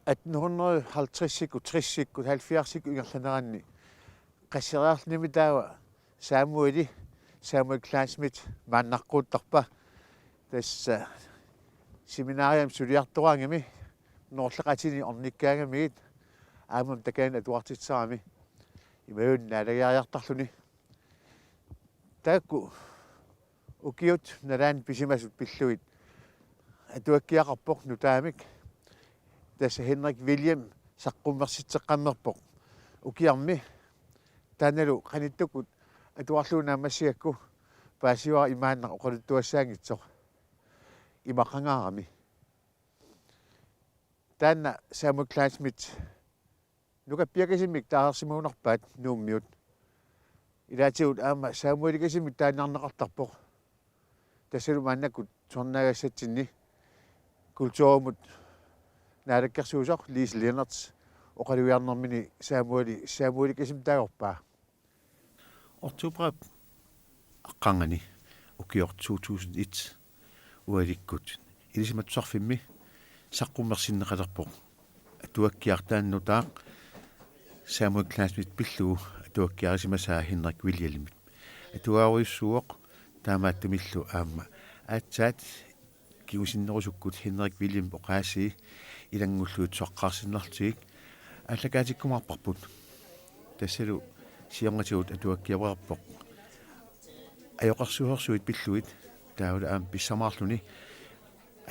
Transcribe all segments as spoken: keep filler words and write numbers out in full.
atten hundrede halvtredsikkut, tressikkut, halvfjerdsikkut ingerlaneranni qasseriarlunimi taava Samueli, Samuel Kleinschmidt maannaqquuttarpa. Tassa seminariami suliartoraangami Noorleqatini ornikkaangamigit aammami takanani atuartitsisarami imaluunniit naalagiariartarluni. Taakku ukiut nalaani pisimasut pillugit atuakkiaqarpoq nutaamik. Tassa Henrik William saqqummersitseqqammerpoq ukiarmi. Taannalu qanittukkut atuarlugu naammassigakku paasivara imaanna oqaluttuassaanngitsoq imaqangaarami. Taanna Samuel Kleinschmidt nukappiakasimmik taareersimagunarpaat Nuummiut. Ilaatigut aamma Samuelikasimmik taaniarneqartarpoq. Tassalu maannakkut tusarnaagassatsinni kulturimut naalakkersuisoq Lise Lennert oqalugiarnermini Samueli Samuelikasimmik taagorpaa. Oktoberip aqqarnganni ukioq to tusind et ualikkut Ilisimatusarfimmi saqqummersinneqalerpoq atuakkiaq, taanna nutaaq Samuel Kleinschmidt pillugu atuakkiarisimasaa Henrik Williamimit. Atuarujussuuvoq taamaattumillu aamma aatsaat kingusinnerusukkut Henrik Williamip oqaasii ilanngullugit suaqqaarsinnarlutigik aallakaatikkumaarparput. Tassalu siornatigut atuakkiareerpoq ajoqersuisorsuit pillugit, taavalu aamma pissamaarluni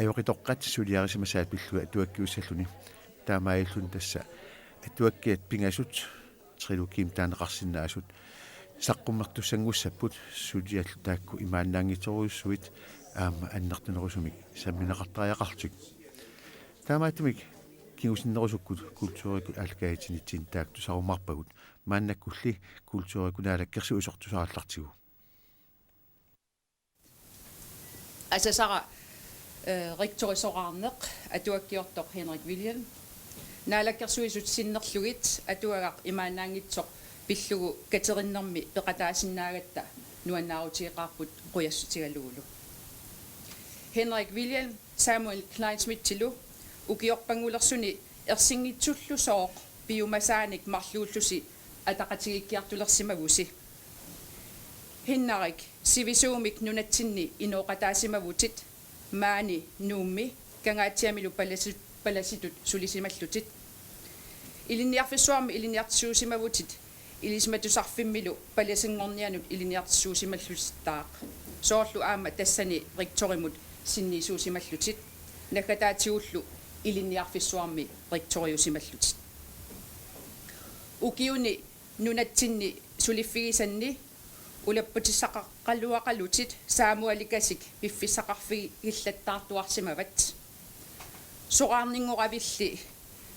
ajoqitoqqat suliarisimasaat pillugit atuakkiussalluni. Taamaalilluni tassa atuakkiat pingasut trilogiimik taaneqarsinnaasut saqqummertussanngussapput, suliallu taakku imaannaanngitsorujussuit aamma annertunerusumik sammineqartariaqarlutik. Taamaattumik kingusinnerusukkut kulturikkut aallakaatitsinitsinni taakku tusarumaarpagut, maannakkulli kulturikkut naalakkersuisoq tusarallartigu. Asasara, eh, rektori soraarneq atuakkiortoq Henrik William. Naalakkersuisut sinnerlugit atuagaq imaannaanngitsoq pillugu katerinnermi peqataasinnaagatta nuannaarutigeqaarput qujassutigalugulu. Henrik William Samuel Kleinschmidtilu ukiorpanngulersuni ersinngitsullu sooq piumasaanik marluullusi ataqatigiikkiartulersimavusi. Henrik, sivisuumik nunatsinni inooqataasimavutit, maani Nuummi Kangaatsiamilu palasi-, palasitut sulisimallutit. Ilinniarfissuarmi ilinniartitsisuusimavutit, Ilisimatusarfimmilu palasinngornianut ilinniartitsisuusimallutit taaq. Soorlu aamma tassani rektorimut sinniisuusimallutit, naggataatigullu ilinniarfissuarmi rektoriusimallutit. Ukiuni nunatsinni suliffigisanni ulapputissaqaqqaluaqalutit Samuelikasik piffissaqarfigillattaartuarsimavat. Soraarninngoravilli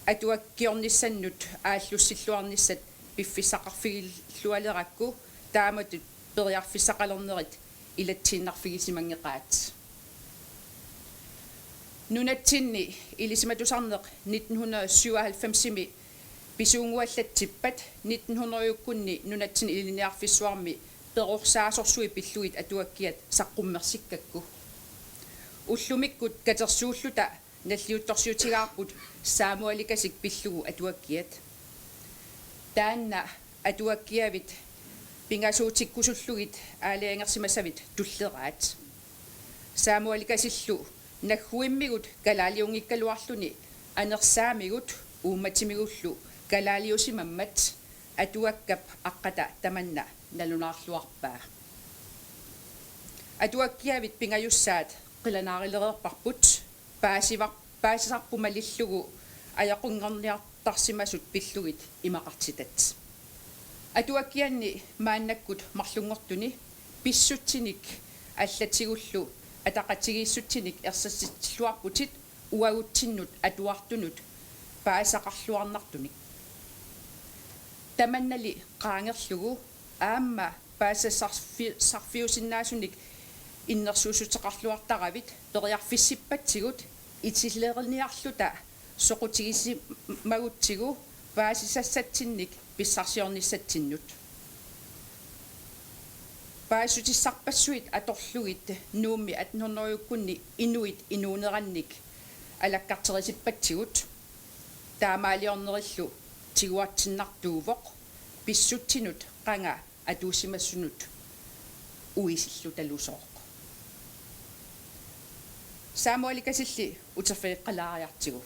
atuakkiornissannut aallussilluarnissat piffissaqarfigillualerakku taamatut periarfissaqalernerit ilatsiinnarfigisimanngeqaat. Nunatsinni ilisimatusarneq nitten hundrede syvoghalvfemsimi pisuunnguallatsippat nitten hundredekkunni nunatsinni ilinniarfissuarmi perorsaasorsuit pillugit atuakkiat saqqummersikkakku. Ullumikkut katersuulluta nalliuttorsiutigaarput Samuelikasik pillugu atuakkiat. Taanna atuakkiavit pingasuutikkusullugit aalajangersimasavit tulleraat. Samuelikasillu nagguimmigut kalaaliunngikkaluarluni anersaammigut uummatimigullu kalaaliusimammat atuakkap aqqata tamanna nalunaarluarpaa. Atuakkiavit pingajussaat qilanaarilereerparput, paasivar-, paasisarput malillugu ajoqinngorniartarsimasut pillugit imaqartitat. Atuakkianni maannakkut marlunngortuni pissutsinik allatigullu ataqatigiissutsinik ersatsitsilluarputit uagutsinnut atuartunut paasisaqarluarnartunik. Tamannali qaangerlugu aamma paasisarfi-, sarfiusinnaasunik innersuussuteqarluartaravit periarfissippatsigut itileriniarluta soqutigisimagutsigu paasisassatsinnik pissarsiornissatsinnut. Paasissutissarpassuit atorlugit Nuummi atten hundredekkunni inuit inuunerannik alakkarterisippatsigut. taamaaliornerillu tiguartinnartuuvoq, pissutsinut qanga atuussimasunut uisillutalusooq. Samuel Lukasip uterfigeqqalaariartigu.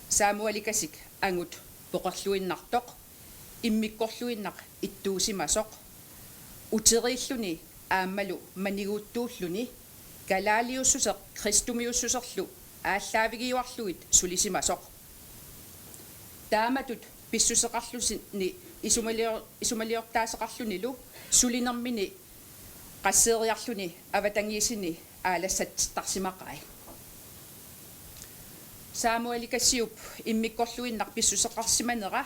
Samuel Lukasip angut poqerluinnartoq, immikkorluinnaq ittuusimasoq, uteriilluni aammalu maniguuttuulluni kalaaliussuseq kristumiussuserlu aallaavigiuarlugit sulisimasoq. Taamatut pissuseqarluni isumalior-, isumaliortaaseqarlunilu sulinermini qasseeriarluni avatangiisini aalassattarsimaqai. Samuel Lukasip immikkorluinnaq pissuseqarsimanera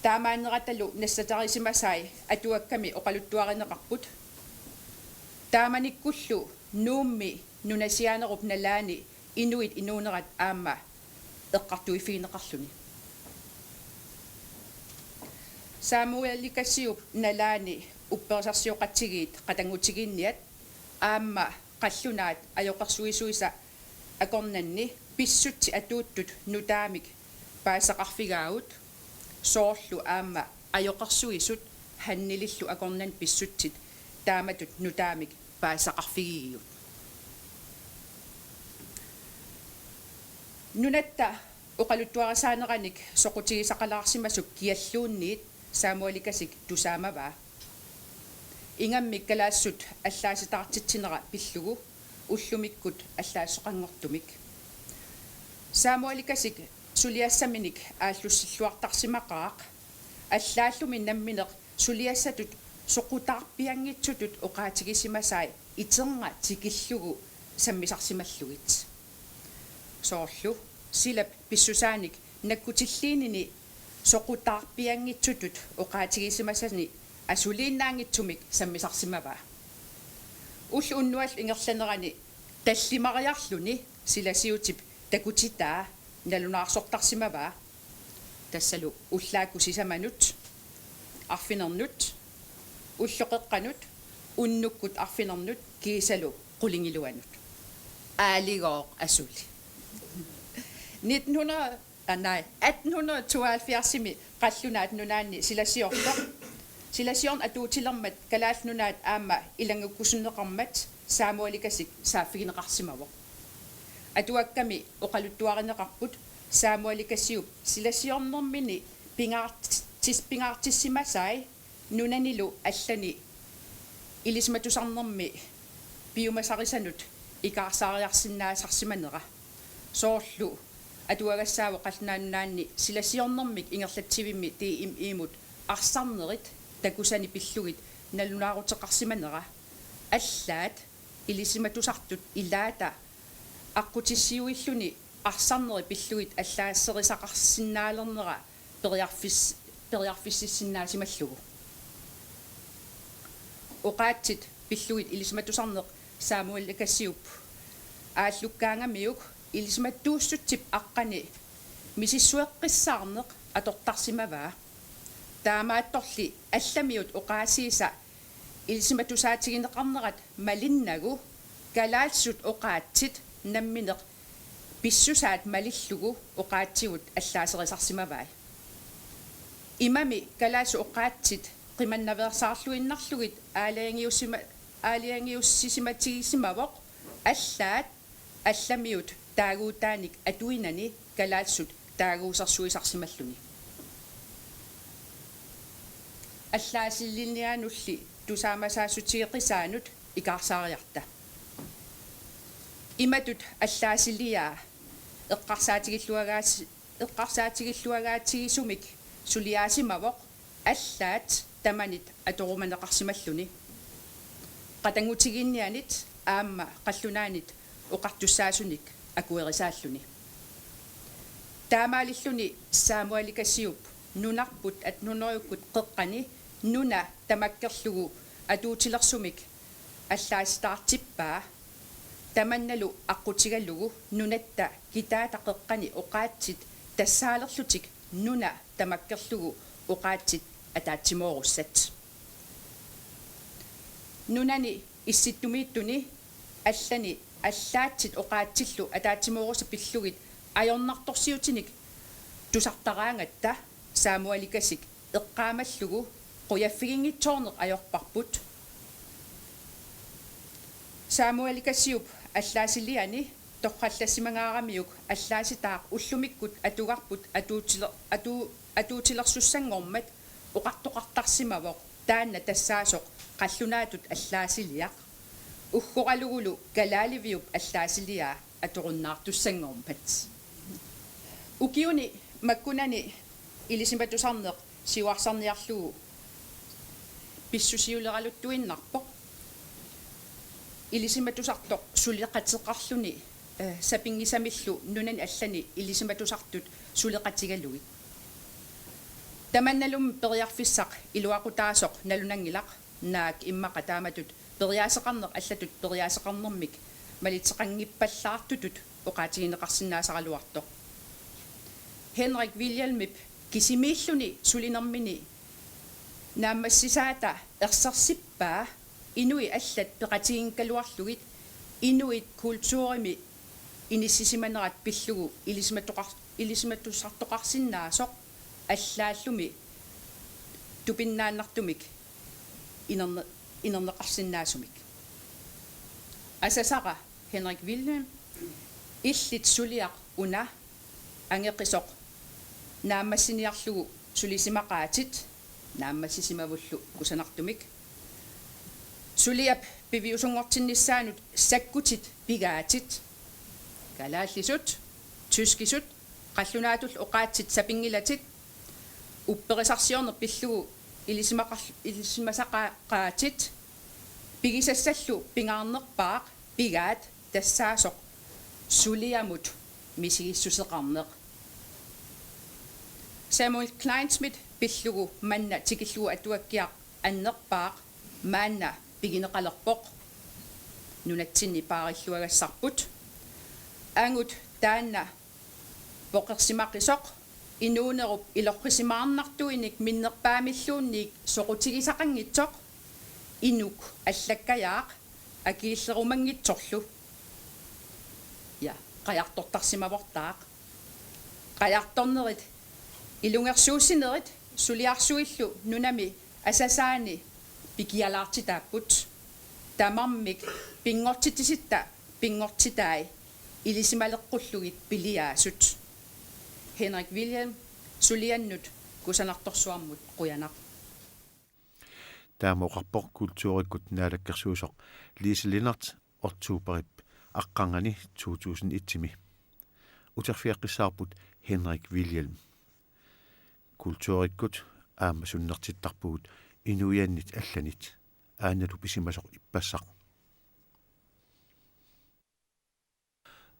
taamaanneratalu nassatarisimasai atuakkami oqaluttuarineqarput. Taamanikkullu Nuummi nunasiaanerup nalaani inuit inuunerat aamma eqqartuiffigineqarluni. Samuel Lukasip nalaani upperisarsioqatigiit qatanngutigiinniat aamma qallunaat ajoqersuisuisa akornanni pissutsit atuuttut nutaamik paasisaqarfigaagut, soorlu aamma ajoqersuisut Hannilillu akornanni pissutsit taamatut nutaamik paasisaqarfigigigut. Nunatta oqaluttuarisaaneranik soqutigisaqalaarsimasup kialluunniit Samuel Lukasip tusaamavaa. Ingammik kalaallisut allaasitaartitsinera pillugu ullumikkut allaaseqanngortumik. Samuel Lukasip suliassaminik aallussilluartarsimaqaaq, allaallumi nammineq suliassatut soqutaarpianngitsutut oqaatigisimasai iternga tikillugu sammisarsimallugit. Soorlu silap pissusaanik nakkutilliinini soqutaarpianngitsutut oqaatigisimasani asuliinnaanngitsumik sammisarsimavaa. Ulloq unnuallu ingerlanerani tallimariarluni silasiutip takutitaa nalunaarsortarsimavaa. Tassalu ullaakkut sisamanut arfinernut, ulloq qeqqanut, unnukkut arfinernut kiisalu qulingiluanut. Aaligooq asuli. Nitten hundrede, ah, nej, atten hundrede tooghalvfjerdsimi qallunaat nunaanni silasiortoq. Silasiorneq atuutilermat Kalaallit Nunaat aamma ilanngukkusunneqarmat Samuel Lukasip saaffigineqarsimavoq. Atuakkami oqaluttuarineqarput Samuel Lukasip silasiornermini pingaartis-, pingaartissimasai nunanilu allani ilisimatusarnermi piumasarisanut ikaarsaariarsinnaasarsimanera. Soorlu atuagassaavoq Qallunaat Nunaanni silasiornermik ingerlatsivimmi D M I-mut arsarnerit takusani pillugit nalunaaruteqarsimanera. Allaat ilisimatusartut ilaata aqqutissiuilluni arsarnerit pillugit allaaserisaqarsinnaalernera periarfis-, periarfississinnaasimallugu. Oqaatsit pillugit ilisimatusarneq Samuel Lukasip aallukkaangamiuk ilisimatuussutsip aqqani misissueqqissaarneq atortarsimavaa. Taamaattorli allamiut oqaasiisa ilisimatusaatigineqarnerat malinnagu kalaallisut oqaatsit nammineq pissusaat malillugu oqaatsigut allaaserisarsimavai. Imami kalaallisut oqaatsit qimannaveersaarluinnarlugit aalajangiussima-, aalajangiussisimatigisimasoq allaat allamiut taaguutaanik atuinani kalaallisut taaguusersuisarsimalluni. Allaasiliniaanulli tusaamasaassuteqisaanut ikaarsaariarta. Imatut allaasiliaa eqqarsaatigilluagaasi-, eqqarsaatigilluagaatigisumik suliaasimavoq allaat tamanit atorumaneqarsimalluni. Qatanngutigiinnianit aamma qallunaanit oqartussaasunik akuerisaalluni. Taamaalilluni Samuel Lukasip nunarput atten hundredekkut qeqqani nuna tamakkerlugu atuutilersumik allaasitaartippaa. Tamannalu aqqutigalugu nunatta kitaata qeqqani oqaatsit tassaalerlutik nuna tamakkerlugu oqaatsit ataatsimoorussat. Nunani issittumiittuni allani allaatsit oqaatsillu ataatsimoorussat pillugit Ajornartorsiutinik tusartaraangatta Samuel Ikasik eqqaamallugu qujaffiginngitsoorneq ajorparput. Samuel Ikasiup allaasiliani torrallassimangaaramiuk allaasitaaq ullumikkut atugarput atuutiler-, atuu-, atuutilersussanngormat oqartoqartarsimavoq taanna tassaasoq qallunaatut allaasiliaq. Uggoralugulu kalaaliviup allaasiliaa atorunnaartussanngormat. Ukiuni makkunani ilisimatusarneq siuarsarniarlugu pissusiuleraluttuinnarpoq. Ilisimatusartoq suleqateqarluni, eh, sapinngisamillu nunani allani ilisimatusartut suleqatigalugit. Tamannalumi periarfissaq iluaqutaasoq nalunanngilaq, naak immaqa taamatut periaaseqarneq allatut periaaseqarnermik malitseqanngippallaartutut oqaatigineqarsinnaasaraluartoq. Henrik Wilhelmip kisimiilluni sulinermini naammassisaata ersersippaa inuit allat peqatiginngikkaluarlugit inuit kulturimi inissisimanerat pillugu ilisimatoqar-, ilisimatusartoqarsinnaasoq allaallumi tupinnaannartumik inerne-, inerneqarsinnaasumik. Asasara Henrik Wilhelm, illit suliaq una angeqisoq naammassiniarlugu sulisimaqaatit, naammassisimavullu kusanartumik. Suliap piviusunngortinnissaanut sakkutit pigaatit. Kalaallisut, tyskisut, qallunaatullu oqaatsit sapinngilatit, upperisarsiorneq pillugu ilisimaqar-, ilisimasaqaqaatit, pigisassallu pingaarnerpaaq pigaat tassaasoq suliamut misigissuseqarneq. Samuel Kleinschmidt pillugu manna tikillugu atuakkiaq annerpaaq maanna pigineqalerpoq. Nunatsinni paarilluagassarput. Angut taanna poqersimaqisoq inuunerup ilorrisimaarnartuinik minnerpaamilluunniit soqutigisaqanngitsoq inuk allakkajaaq akiillerumanngitsorlu. Ja, qajartortarsimavortaaq. Qajartornerit ilungersuussinerit suliarsuillu nunami asasaani pikialaartitaapput. Tamarmik pinngortitsisitta pinngortitai ilisimaleqqullugit piliaasut. Henrik Wilhelm, suliannut kusanartorsuarmut qujanaq. Taama oqarpoq kulturikkut naalakkersuisoq Lise Lennert oktoberip aqqarnganni to tusind et-imi. Uterfigeqqissaarput Henrik Wilhelm. Kulturikkut aamma sunnertittarpugut inuiannit allanit, aanalu pisimasoq ippassaq.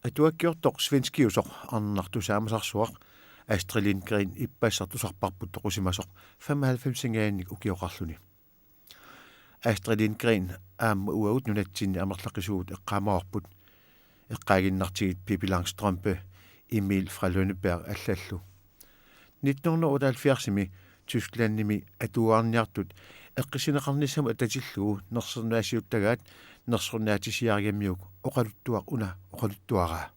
Atuakkiortoq svenskiusoq arnaq tusaamasarsuaq Astrid Lindgren ippassaq tusarparput toqusimasoq femoghalvfemsingajannik ukioqarluni. Astrid Lindgren aamma uagut nunatsinni amerlaqisuuvut eqqaamavarput, eqqaaginnartigit Pippi Langstrømpe Emil fra Lønneberg allallu. Nitten hundrede otteoghalvfjerdsimi Tysklandimi atuarniartut eqqissineqarnissamut atatillugu nersornaasiuttagaat nersornaatisiarigamiuk oqaluttuaq una oqaluttuaraa.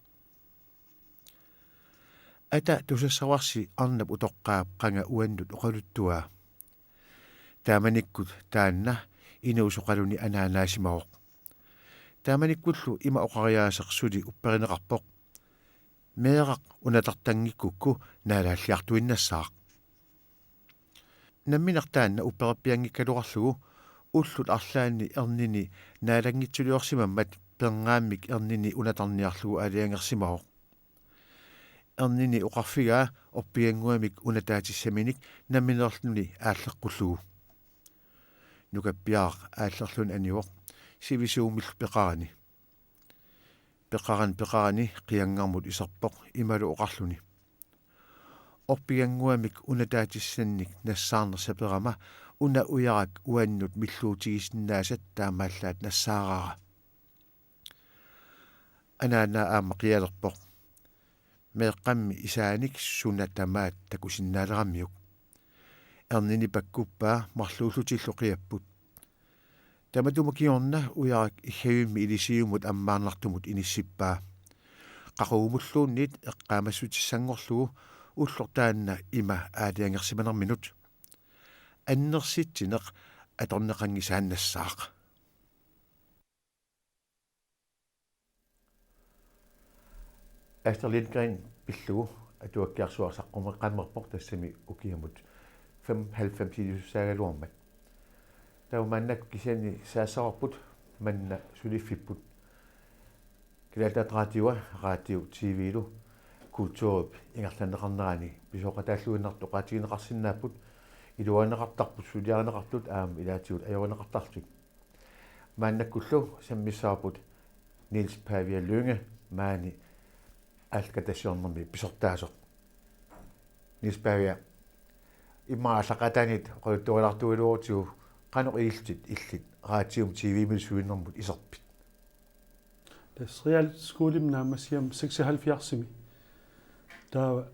Ata tusassavarsi arnap utoqqaap qanga uannut oqaluttuaa. Taamanikkut taanna inuusoqaluni anaanaasimavoq. Taamanikkullu ima oqariaaseq suli upperineqarpoq: Meeraq unatartanngikkukku naalaalliartuinnassaaq. Nammineq taanna uppererpianngikkaluarlugu ullut arlaanni ernini naalanngitsuliorsimammat perngaammik ernini unatarniarlugu aalajangersimavoq. Ernini oqarfigaa orpigannguamik unataatissaminik nammineerluni aalleqqullugu. Nukappiaraq aallerluni anivoq sivisuumillu peqarani. Peqarani peqarani qianngarmut iserpoq imalu oqarluni: Orpigannguamik unataatissannik nassaarneq saperama una ujarak uannut milluutigisinnaasat taamaallaat nassaaraara. Anaanaa aamma qialerpoq. Meeqqammi isaanik suna tamaat takusinnaaleramiuk. Ernini pakkuppaa marluullutillu qiapput. Tamatuma kingorna ujarak iggavimmi ilisiumut ammaarnartumut inissippaa. qaqugumulluunniit eqqaamassutissanngorlugu ulloq taanna ima aalajangersimanerminut. Annersitsineq atorneqanngisaannassaaq. Astrid Lindgren pillugu atuakkiarsuaq saqqummeqqammerpoq, tassami ukiamut femoghalvfems ilisussaagaluarmat. Taava maannakkut kisianni saassavarput manna suliffipput Kalaallit Nunaat Raadio, raadio, T V-lu kulturip ingerlanneqarnerani pisooqataalluinnartut oqaatigineqarsinnaapput, iluarineqartarput suliarineqartut aamma ilaatigut ajorineqartarlutik. Maannakkullu sammissavarput Niels Pavia Lynge, maani aallakaatitassiornermi pisortaasoq. Niels Pavia, immaqa aallaqqaataaniit oqaluttuarilaartugaluarutsigu, qanoq ilillutit illit raatiumut T V-mut sulinermut iserpit? Tassa realskolimi naammassigama seksoghalvfjerdsimi. Taava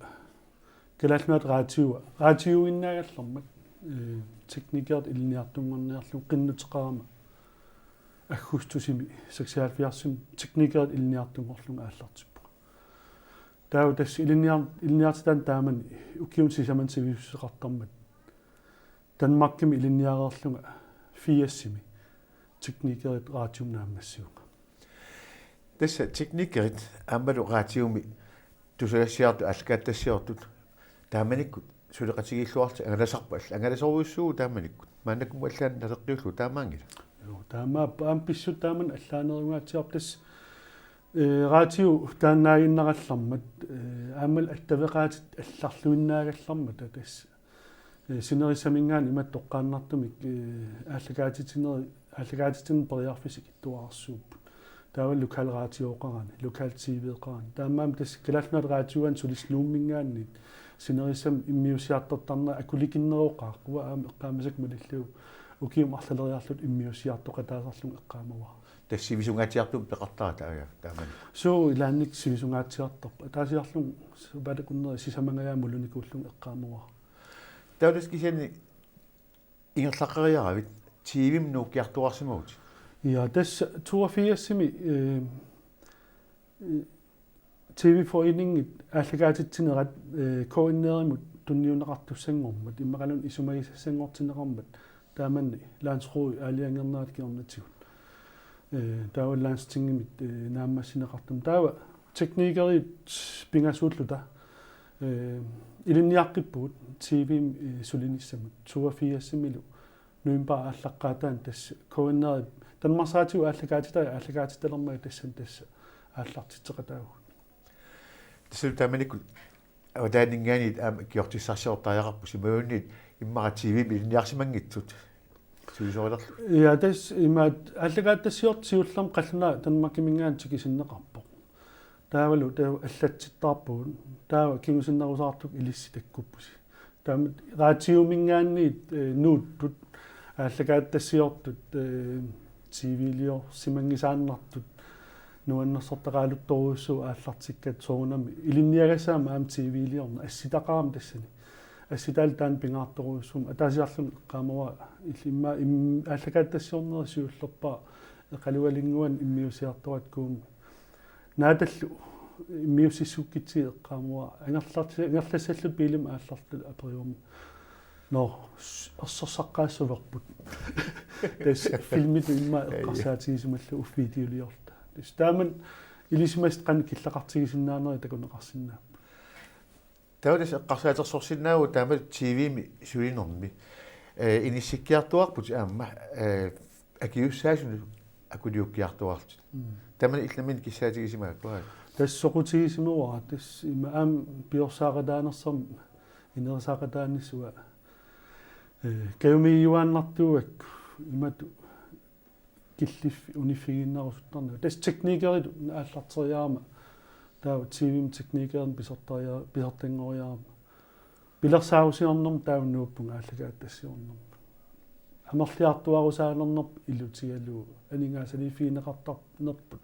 Kalaallit Nunaat Raatiua, raatiuinnaagallarmat, ee, teknikerit ilinniartunngorniarlugu qinnuteqarama aggustusimi seksoghalvfjerdsimi teknikerit ilinniartunngorlunga aallartippunga. Taava tassa ilinniar-, ilinniartitaani taamani ukiuni sisamani sivisussuseqartarmat Danmarkimi ilinniareerlunga firsimi teknikerit raatiumut naammassivunga. Tassa teknikerit aammalu raatiumi tusagassiartut aallakaatitassiortut taamanikkut suleqatigiilluarlutik angalasarput, alla-, angalasorujussuuvugut taamanikkut. Maannakkut allaat naleqqiullugu, taamaanngilaq? Joo, taamaappoq, aamma pissutsit taamani allaanerungaatsiarput tassa, ee, raatiu taannaaginnarallarmat, ee, aammalu attaveqaatit allarluinnaagallarmata tassa. Ee, sinerissaminngaanniit imatut toqqaannartumik, ee, aallakaatitsinerit, aallakaatitsinerit periarfissat ikittuararsuupput. Taava lokalraatioqarani, lokal T V-qarani. Taamaammat tassa Kalaallit Nunaat Raatiuani sulisut Nuumminngaanniit sinerissami immiussiartortarnerat akulikinneroqaaq, uanga aamma eqqaamasakka malillugu ukiut arlaleriarlutik immiussiartoqataasarlunga eqqaamavara. Tassa sivisungaatsiartumik peqartarput, aa, taamani. Suu, ilaannikkut sivisungaatsiartarpoq. Ataasiarlunga sapaatip akunneri sisamangajaat mulunikuullunga eqqaamavara. Taava tassa kisianni ingerlaqqeriaravit T V-mut nuukkiartuaarsimavutit? Ja, tassa toogfirsimi, ee, ee, T V-foreningit aallakaatitsinerat, ee, K N R-imut tunniunneqartussanngormat, immaqaluunniit isumagisassanngortinneqarmat, taamani landsrådi aalajangernerat kingornatigut. Ee, taava Landstingimit, ee, naammassineqartumik. Taava teknikerit pingasuulluta, ee, ilinniaqqippugut T V-mi, ee, sulinissamut. Toogfirsimilu novembarip aallaqqaataani tassa K N R-ip Danmarks Radiop aallakaatitai aallakaatitalermagit tassani tassa aallartitseqataavugut. Tassa taamanikkut avataaninngaanniit aamma ikiortissarsiortariaqarpusi, imaluunniit immaqa T V-mi ilinniarsimanngitsut sulisorilerlugu. Ja, tassa imaattoq aallakaatitassiortut siullermik qallunaat Danmarkiminngaanniit tikisinneqarpoq. Taavalu taava allatsittaarpugut. Taava kingusinnerusaartukkut ilissi takkuppusi. Taama raatiuminngaanniit, ee, nuuttut, aallakaatitassiortut, ee, T V-liorsimanngisaannartut, nuannersortaqaaluttorujussuuvoq aallartikkatta, soorunami ilinniagassaammat aamma T V-liorneq assitaqarami tassani. Assitaalu taanna pingaartorujussuummat, ataasiarlunga eqqaamavara illit immaqa im-, aallakaatitassiornerit siullerpaat Eqalualinnguani immiussiartoratta Kuummi. Naatallu immiussissukkitsigit eqqaamavara. Angerlarti-, angerlassalluta biilimut aallarluta aperivarput: Nå, s-, ersersaqqaassavarput. Tassa filmitut immaqa eqqarsaatigisimallugu uffiit videoliorluta. Tassa taamani ilisimasat qanoq killeqartigisinnaanerit takuneqarsinnaapput. Taava tassa eqqarsaatersorsinnaavugut taama T V-mi sulinermi. Ee, inissikkiartuaarputit aamma, ee, akiussaasunut akuliukkiartuaarlutit. Mm. Tamanna illit nammineq kissaatigisimavit? Tassa soqutigisimavara, tassa ima aamma piorsaaqataanersorma ineriartoqaqataanissava, ee, kajumigiuaannartuugakku imatut killiffiit uniffigiinnarusuttarnagu. Tassa teknikeritut aallarteriarama taava T V-mi teknikerinik pisortaria-, pisortanngoriarama. Pilersaarusiornermut taava nuuppunga aallakaatitassiornermut. Amerliartuaarusaanerput ilutigalugu aningaasaliiffigineqartarnerput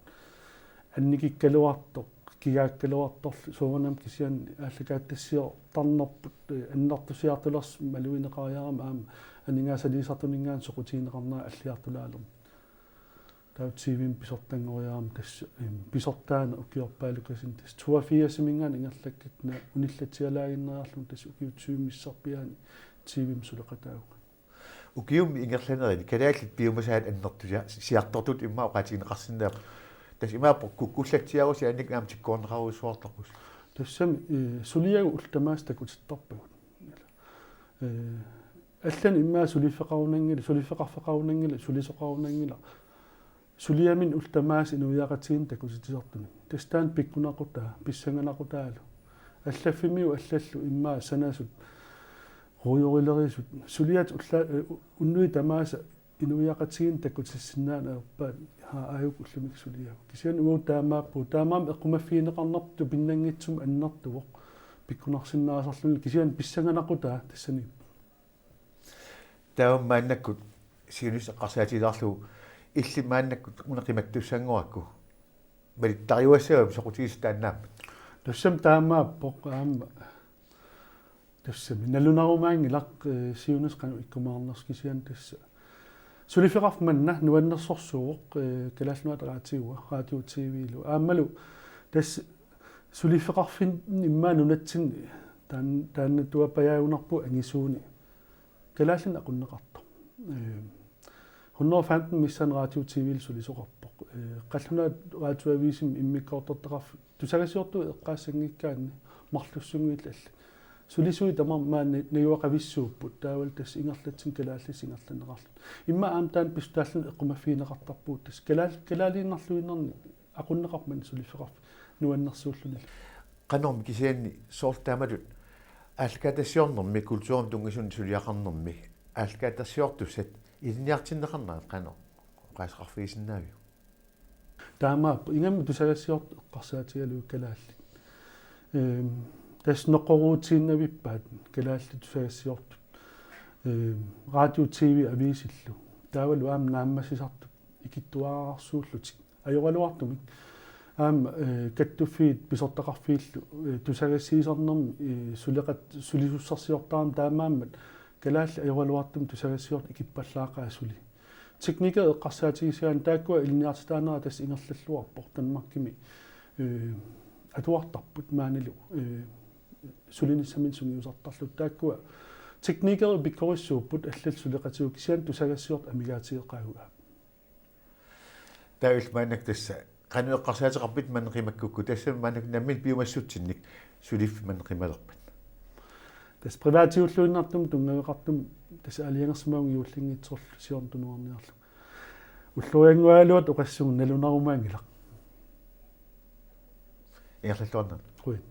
annikikkaluartoq, kigaakkaluartorlu soorunami kisianni aallakaatitassiortarnerput, ee, annertusiartulersoq malugineqariarama aamma aningaasaliisartuninngaanniit soqutigineqarnera alliartulaalermat. Taava T V-mi pisortanngoriarami tassa, em, pisortaanni ukiorpaalukasinni tassa toogfirsimiingaanniit ingerlakkakku una unillatsialaaginnariarlunga tassa ukiut tyve missarpiaanni T V-mi suleqataavunga. Ukiummi ingerlanerini kalaallit piumasaat annertusiartortut immaqa oqaatigineqarsinnaapput. Tassa imaappoq kukkullatsiarusi annik aamma tikkuarneqarujussuartarpusi. Tassami, eh, suliagut ullut tamaasa takutittarpagut. Eh, allanik immaqa suliffeqarunanngilaq, suliffeqarfeqarunanngilaq, sulisoqarunanngilaq. Suliaminnut ullut tamaasa inuiaqatigiinnut takutitsisartunik. Tassa taanna pikkunaqutaa, pissanganaqutaalu. Allaffimmiut allallu immaqa sanasut, ruujorilerisut. Suliat ulla-, eh, unnuit tamaasa inuiaqatigiinnut takutissinnaaneq ajorpaat, haa, aajuku ullumikkut suliagut. Kisianni uagut taamaappugut, taamaammat eqqumaffigineqarnerput tupinnanngitsumik annertuvoq. Pikkunarsinnaasarluni kisianni pissanganaqutaat tassaniippoq. Taava maannakkut siunissaq eqqarsaatigilaarlugu illit maannakkut una qimattussanngorakku malittariuassavavit soqutigisat taannaammat? Tassami taamaappoq aamma. Tassami nalunarumaanngilaq, eh, siunissaq qanoq ikkumaarnersoq kisianni tassa. Suliffeqarfik manna nuannersorsuuvoq, eh, Kalaallit Nunaata Raatiua, Radio T V-lu. Aammalu tassa suliffeqarfinni immaqa nunatsinni taan-, taanna tuapajaagunarpoq angisuuni kalaallinik aqunneqartoq. Eh, hundrede og femten missaani Radio T V-lu sulisoqarpoq. Eh, qallunaat Radioavisimi immikkoortortaqarfik tusagassiortuut eqqaassanngikkaanni marlussunnguit allat. Sulisuit tamarmik maani najugaqavissuupput taavalu tassa ingerlatsinnut kalaallisut ingerlanneqarlutik. Immaqa aamma taanna pissutaalluni eqqumaffigineqartarpugut tassa kalaal-, kalaaliinnarluinnarni aqunneqarmat suliffeqarfik nuannersuulluni. Qanormi kisianni soorlu taamatut aallakaatitassiornermi kulturimut tunngasunut suliaqarnermi aallakaatitassiortussat ilinniartinneqarnerat qanoq oqaaseqarfigisinnaaviuk? Taamaappoq ingammik tusagassiortut eqqarsaatigalugit kalaallit. Ehm, tassa noqoruutiinnavippaat kalaallit tusagassiortut. Ehm, radio, T V, aviisillu. Taavalu aamma naammassisartut ikittuararsuullutik. Ajoraluartumik. Aamma, eh, kattuffiit pisortaqarfiillu, eh, tusagassiisarnermi, eh, suleqat-, sulisussarsiortarami taamaammat kalaallit ajoraluartumik tusagassiortut ikippallaaqaat suli. Teknikeri eqqarsaatigisigaanni taakkua ilinniartitaanerat tassa ingerlalluarpoq Danmarkimi, eh, atuartarput maanilu, eh, sulinissaminnik sungiusartarlutik taakkua teknikeri pikkorissuupput allallu suleqatigut kisianni tusagassiortut amigaatigeqaagut. Taava illit maannakkut tassa qanoq eqqarsaateqarpit maanna qimakkukku tassami maannakkut nammineq piumassutsinnik suliffik maanna qimalerpat? Tassa privatigulluinnartumik tunngaveqartumik tassa aalajangersimavunga juullinngitsoorlu siorna tunuarniarlunga. Ulloriannguagaluat oqassuunga nalunarumaanngilaq. Ingerlalluarnarlu. Qujan.